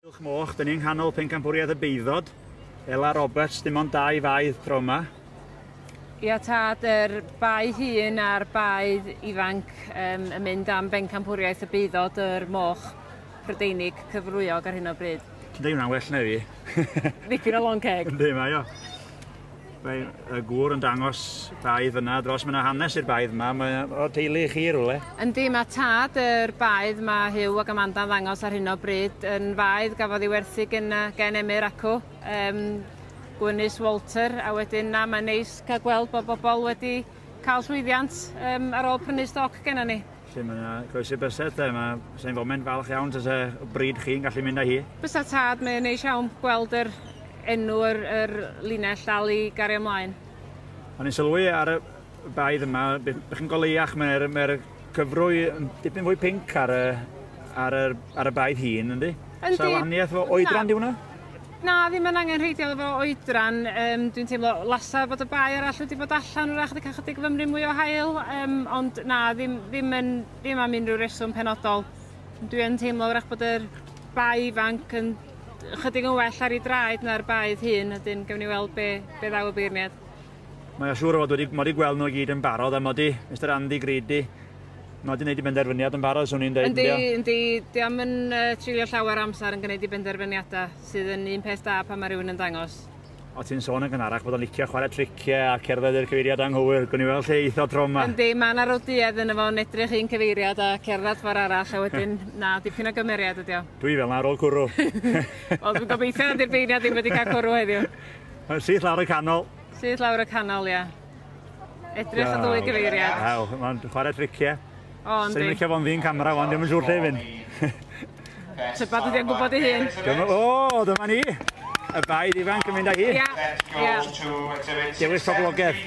Cylch Moch, dyn ni'n nghanol pencampwriaeth y Beiddod. Ela Roberts, dim ond 2 faedd tro yma. Ia tad, yr baedd hŷn a'r baedd ifanc yn mynd am bencampwriaeth y Beiddod, yr moch Prydeinig cyfrwyog ar hyn o bryd. Ti'n deud hwnna'n well na fi. Dipyn o long ceg. Yndi, mae o. Mae y gŵr yn dangos baedd fyna dros, mae yna hanes i'r baedd yma, mae o teulu i chi rhywle. Yndi, mae tad yr baedd mae Huw ac Amanda'n ddangos ar hyn o bryd yn faedd gafodd ei werthu gen Emyr acw, Gwynys Walter, a wedyn na, mae'n neis cael gweld bod bobl wedi cael llwyddiant ar ôl prynu stoc genna ni. Lle mae yna groesi bysedd, de, mae sa'n foment falch iawn tase bryd chi'n gallu mynd â hi. Bysa tad, mae'n neis iawn gweld yr enw yr linell dal i gario ymlaen. O'n i'n sylwi ar y baedd yma, bych chi'n goleuach, mae'r cyfrwy yn dipyn fwy pinc ar y baedd hŷn, yndi? Yndi. Sa wahaniaeth efo oedran di hwnna? Na, ddim yn angenrheidiol efo oedran. Dwi'n teimlo lasa bod y bae arall wedi bod allan wrach wedi cael chydig fymryn mwy o haul, ond na, ddim am unrhyw reswm penodol. Dwi yn teimlo wrach bod yr bae ifanc yn chydig yn well ar ei draed na'r baedd hŷn, a dyn gawn ni weld be ddaw y beirniad. Mae o siŵr o fod wedi mod i gweld nhw i gyd yn barod, a mod i, Mr Andy Greedy, mod i wneud i benderfyniad yn barod, swn i'n deud. Yndi, yndi, di am yn treulio llawer amser yn gwneud i benderfyniadau, sydd yn un peth da pan mae rhywun yn dangos. O ti'n sôn yn gynharach bod o'n licio chwarae triciau a cerdded i'r cyfeiriad anghywir, gwn i weld lle eith o tro yma. Yndi, mae yna roduedd yno fo'n edrych un cyfeiriad a cerdded ffordd arall, a wedyn, na, dipyn o gymeriad ydi o. Dwi fel 'na ar ôl cwrw. Wel, dwi'n gobeithio nad yw'r beirniad ddim wedi cael cwrw heddiw. Syth lawr y canol. Syth lawr y canol, ia. Edrych y ddwy gyfeiriad. Waw, mae'n chwarae triciau. O, yndi. Sy'n licio fo'n ddyn camera, wan, ddim yn siŵr lle i fynd. Tybad ydi o'n gwybod ei hun. O, dyma ni. Y baedd ifanc yn mynd â hi. Ia, ia. Dewis poblogaidd.